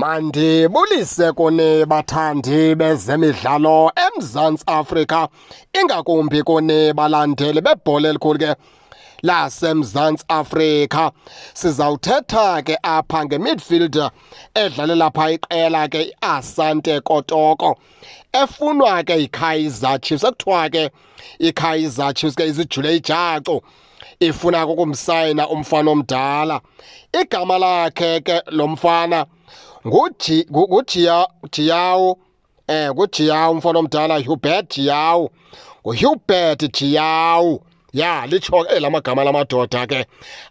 Mandibulise kuni bathandi bezemidlalo eMzantsi Afrika, ingakumbi kuni balandeli bebhola elikhulu ke laseMzantsi Afrika. Sizawuthetha ke apha ngemidfielder edlalela pha iqela ke iAsante Kotoko, efunwa ke yiKaizer Chiefs. Ekuthiwa ke iKaizer Chiefs ke izijule ijacu, ifuna ukumsayina umfana omdala. Igama lakhe ke lo mfana nguJiyawo, nguJiyawo umfana omdala, Hubert Jiyawo, nguHubert Jiyawo. Ya, litsho ke la magama lamadoda ke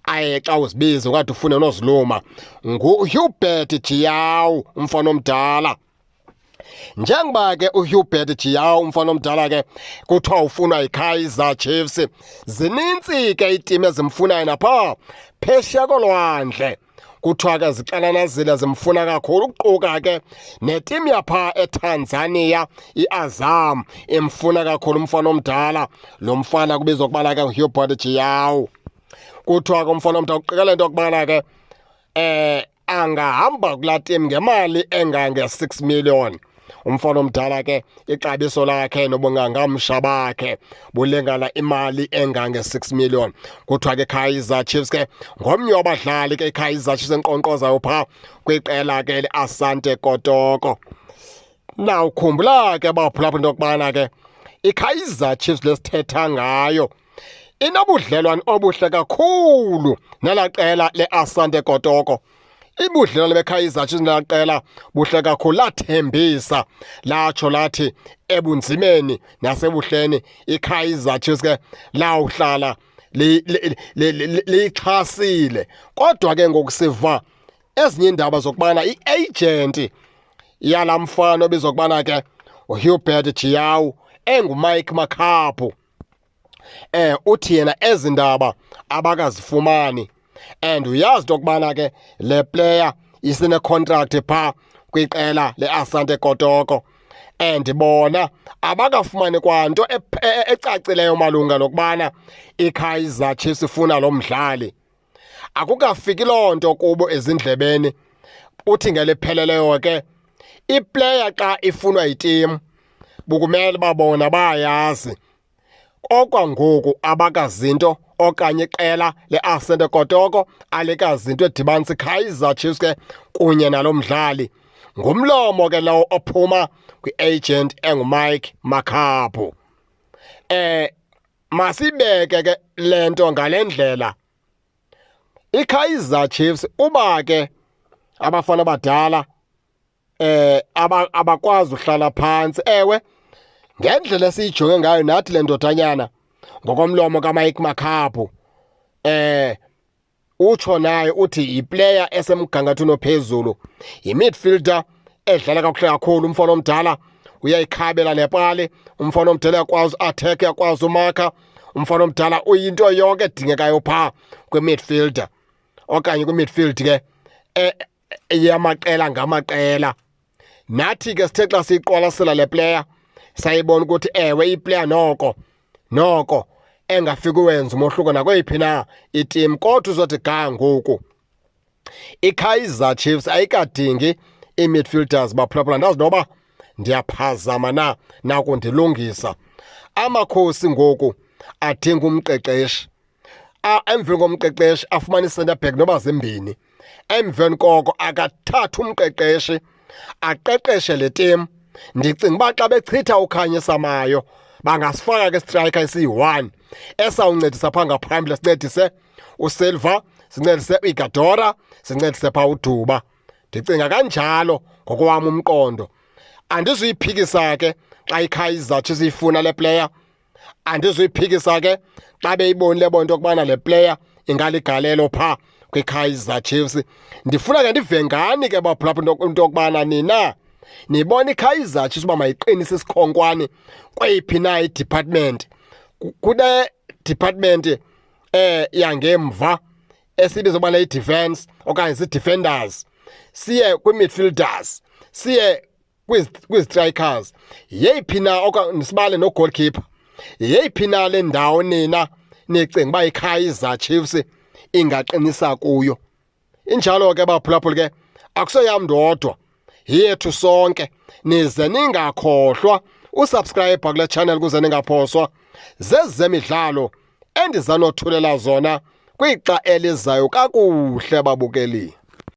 aye xa uzibiza ungathi ufune noziluma. NguHubert Jiyawo umfana omdala. Njengoba ke uHubert Jiyawo umfana omdala ke kuthiwa ufunwa yiKaizer Chiefs, zinintsi ke iitimu ezimfunayo napha phesheya kolwandle. Kuthiwa ke zixananazile zimfuna kakhulu, ukuquka ke netimu yapha eTanzania iAzam imfuna kakhulu umfana omdala. Lo mfana kubizwa ukubana ke nguHubert Jiyawo. Kuthiwa ke umfana omdala uqikela into yokubana ke angahamba kulaa timu ngemali engange-6 million. Umfana omdala ke ixabiso lakhe nobungangamsha bakhe bulingana imali engange-6 million. Kuthiwa ke Kaizer Chiefs ke ngomnye wabadlali ke iKaizer Chiefs enkqonkqozayo phaa kwiqela ke le-Asante Kotoko. Nawukhumbula ke baphulaphula into yokubana ke iKaizer Chiefs lesithetha ngayo inobudlelwane obuhle kakhulu nelaa qela le-Asante Kotoko. Ibudlelwane beKaizer Chiefs nelaa qela buhle kakhulu, lathembisa latsho lathi ebunzimeni nasebuhleni iKaizer Chiefs ke lawuhlala liyixhasile. Kodwa ke ngoku siva ezinye iindaba zokubana i-agent yalaa mfana obizwa ukubana ke uHubert Jiyawo enguMike Makabu, uthi yena ezi ndaba abakazifumani, and uyazi into yokubana ke le player isine-contract phaa kwiqela le-Asante Kotoko, and bona abakafumani kwanto ecacileyo malunga nokubana iKaizer Chiefs ifuna lo mdlali. Akukafiki loo nto kubo ezindlebeni. Uthi ngelipheleleyo ke iplayer xa ifunwa yitimu bukumele babona bayazi. Okwangoku abakazinto okanye iqela le-Asante Kotoko alikazinto edibanisa iKaizer Chiefs ke kunye nalo mdlali. Ngumlomo ke lowo ophuma kwi-agent enguMike Makabu. Masibeke ke lento ngalendlela, iKaizer Chiefs uba ke abafana abadala abakwazi uhlala phansi, ewe, ngendlela esiyijonge ngayo nathi le ndodanyana, ngokomlomo kaMike Makabu, utsho naye uthi yiplayer esemgangathweni ophezulu, yi-midfielder edlala kakuhle kakhulu. Umfana omdala uyayikhabela nepali, umfana omdala uyakwazi attack, uyakwazi umakha, umfana omdala uyinto yonke edingekayo phaa kwi-midfielder okanye kwi-midfield ke yamaqela ngamaqela. Nathi ke sithe xa siyiqwalasela le player sayibona ukuthi ewe, iplayer noko engafiki wenza umohluko nakweyiphi na iteam. Kodwa uzothi ga ngoku iKaizer Chiefs ayikadingi ii-midfielders, baphulaphula. Ndazi noba ndiyaphazama na nakundilungisa. Amakhosi ngoku adinga umqeqeshi, emveni komqeqeshi afumane i-centre back noba zimbini, emveni koko akathatha umqeqeshi aqeqeshe le team. Ndicinga uba xa bechitha uKhanyisa Mayo bangasifaka ke striker esiyi-1 esawuncedisa phaa ngaphambili, sincedise uSilva, sincedise uIgadora, sincedise phaa uDuba. Ndicinga kanjalo ngokowam umqondo. Andizuyiphikisa ke xa iKaizer Chiefs ifuna le player, andizuyiphikisa ke xa beyibonile bona into yokubana le player ingaligalelo phaa kwiKaizer Chiefs. Ndifuna ke ndive ngani ke baphulaphula into yokubana nina nibona iKaizer Chiefs uba mayiqinise isikhonkwane kweyiphi na idepartment. Kule department yangemva esibiza ubana i-defense okanye zii-defenders, siye kwii-midfielders, siye kwizi-strikers, yeyiphi na, okanye sibale no-goalkeeper, yeyiphi na le ndawo nina nicinga uba iKaizer Chiefs ingaqinisa kuyo? Injalo ke baphulaphula ke, akusoyam ndodwa. Yethu sonke, nize ningakhohlwa usubscribe kule channel kuze ningaphoswa zezemidlalo endizanothulela zona kwixa elizayo. Kakuhle, babukeli.